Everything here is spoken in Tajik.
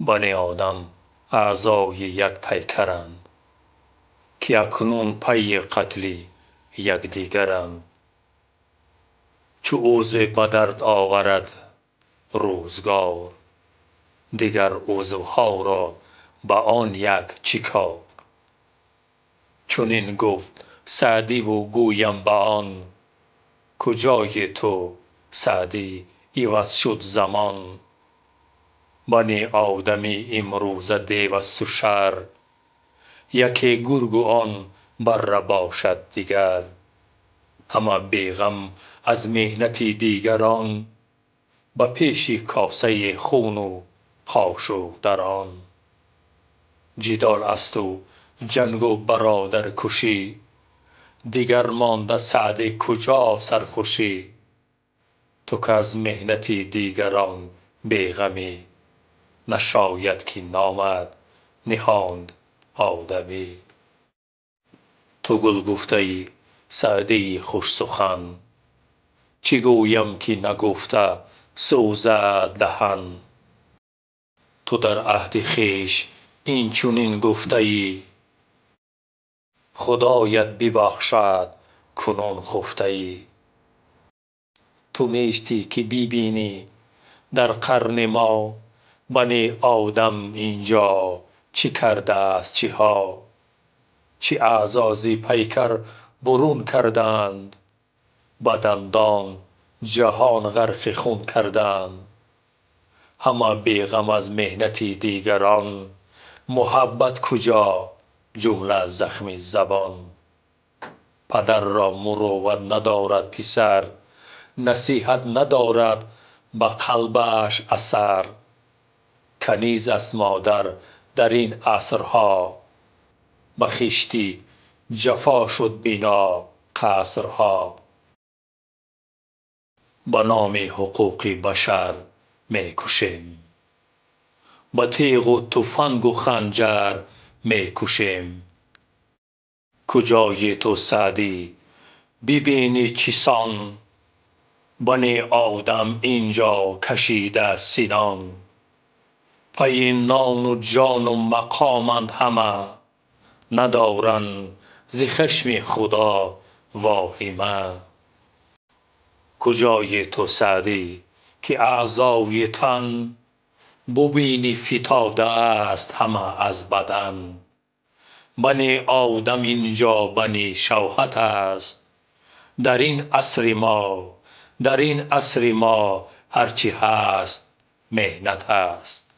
Бани одам аъзои як пайкаранд, ки акнун пайи қатли якдигаранд. Чу узве ба дард оварад рӯзгор, дигар узвҳоро ба он як чӣ кор? Чунин гуфт Саъдиву гӯям ба он: куҷои ту, Саъдӣ, иваз шуд замон? Бани одами имрӯза девасту шар, яке гургу он барра бошад дигар. Ҳама беғам аз меҳнати дигарон, ба пеши косаи хуну қошуқ дар он. Ҷидол асту ҷангу бародаркушӣ, дигар монда, Саъдӣ, куҷо сархушӣ? Ту к аз меҳнати дигарон беғамӣ, нашояд ки номат ниҳанд одамӣ. Ту гул гуфтаӣ, Саъдии хушсухан, чӣ гӯям ки нагуфта сӯзад даҳан? Ту дар аҳди хеш ин чунин гуфтаӣ: Худоят бибахшад, кунун хуфтаӣ. Ту нестӣ ки бибинӣ дар қарни мо бани одам ин ҷо чӣ кардааст, чиҳо. Чӣ аъзо зи пайкар бурун кардаанд, ба дандон ҷаҳон ғарқи хун кардаанд. Ҳама беғам аз меҳнати дигарон, муҳаббат куҷо, ҷумла захми забон. Падарро мурувват надорад писар, насиҳат надорад ба қалбаш асар. Каниз аст модар дар ин асрҳо, ба хишти ҷафо шуд бино қасрҳо. Ба номи ҳуқуқи башар мекушем, ба теғу туфангу ханҷар мекушем. Куҷои ту, Саъдӣ, бибинӣ чисон бани одам ин ҷо кашида синон. Пайи нону ҷону мақоманд ҳама, надоранд зи хашми Худо воҳима. Куҷои ту, Саъдӣ, ки аъзои тан бубинӣ фитодааст ҳама аз бадан. Бани одам ин ҷо бани шавҳат аст, дар ин асри мо, дар ин асри мо ҳар чӣ ҳаст меҳнат аст.